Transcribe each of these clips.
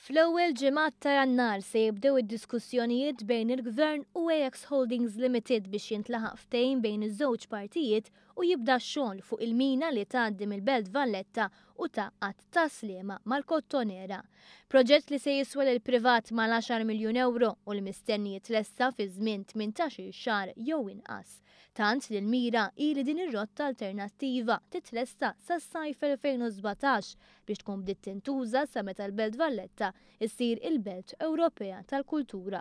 Fl-ewwel ġimgħat ta' Jannar se jibdew id-diskussjonijiet bejn il-Gvern u AX Holdings Limited biex jintlaħaq ftehim bejn iż-żewġ partijiet u jibda x-xogħol fuq il-mina li tgħaddi mill-Belt Valletta u tgħaqqad Tas-Sliema mal-Kottonera. Proġett li se jiswa lill-privat mal-għaxar miljun ewro u li mistenni jitlesta fi żmien tmintax-il xahar jew inqas. Tant li l-mira hi li din ir-rotta alternattiva titlesta sas-sajf 2017 biex tkun bdiet tintuża sa meta l-Belt Valletta ssir il-Belt Ewropea tal-Kultura.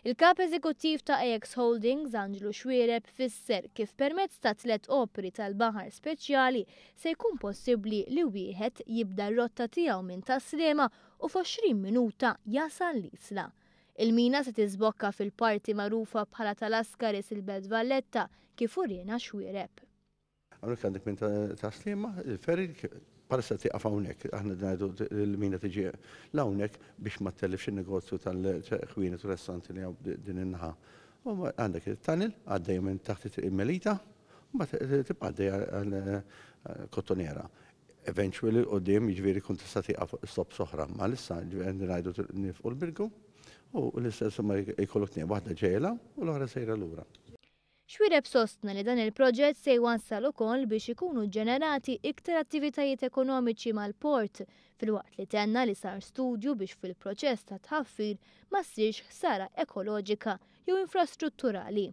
Il-Kap Eżekuttiv ta' AX Holdings, Anġlu Xuereb, fisser kif permezz ta' tlett opri tal-baħar speċjali se jkun possibbli li wieħed jibda r-rotta tiegħu minn Tas-Sliema u f'20 minuta jasal l-Isla. Il-mina se tiżbokka fil-parti magħrufa bħala tal-Ascaris il-Belt Valletta, kif uriena Xuereb. Hawnhekk għandek minn ta' Sliema, il-ferry bħalissa tieqaf hawnhekk. Aħna ngħidu l-mina tiġi l hawnhekk biex ma tellifx in-negozju tal-ħwienet u restoranti li hawn din in-naħa. U għandek il-tunnel għaddej minn taħt il-Melita, u mbagħad tibqa' għaddej għal Kottonera. Eventually 'l quddiem jiġifieri jkun tista' tieqaf stops oħra, ma issa qegħdin ngħidu nifqu l-Birgu u l-istess imma jkollok tnejn, waħda ġejja 'l hawn u l-oħra sejra lura. Xuereb sostna li dan il-proġett se jwassal ukoll biex ikunu ġġenerati iktar attivitajiet ekonomiċi mal-port, filwaqt li tenna li sar studju biex fil-proċess ta' tħaffir ma ssirx ħsara ekoloġika jew infrastrutturali.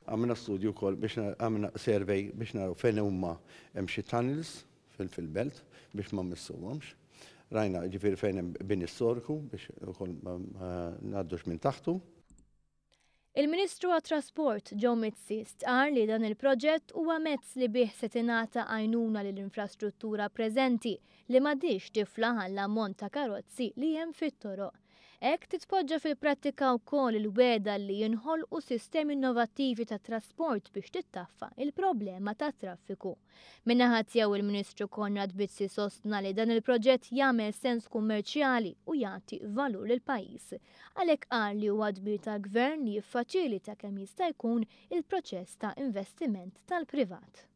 Għamilna studju wkoll biex għamilna survey biex naraw fejn huma hemm xi tunnels fil-belt biex ma mmissuhomx. Rajna ġifieri fejn hemm bini storiku biex ukoll ma ngħaddux minn taħtu. Il-Ministru għat-Trasport, Joe Mizzi, stqarr li dan il-proġett huwa mezz li bih se tingħata għajnuna lill-infrastruttura preżenti li m'għadhiex tiflaħ għall-ammont ta' karozzi li hemm fit-toroq. Hekk titpoġġa fil-prattika wkoll il-wegħda li jinħolqu sistemi innovattivi ta' trasport biex tittaffa il-problema tat-traffiku. Min-naħa tiegħu il-Ministru Konrad Mizzi sostna li dan il-proġett jagħmel sens kummerċjali u jagħti valur lill-pajjiż. Għalhekk qal li huwa dmir tal-Gvern li jiffaċilita kemm jista' jkun il-proċess ta' investiment tal-privat.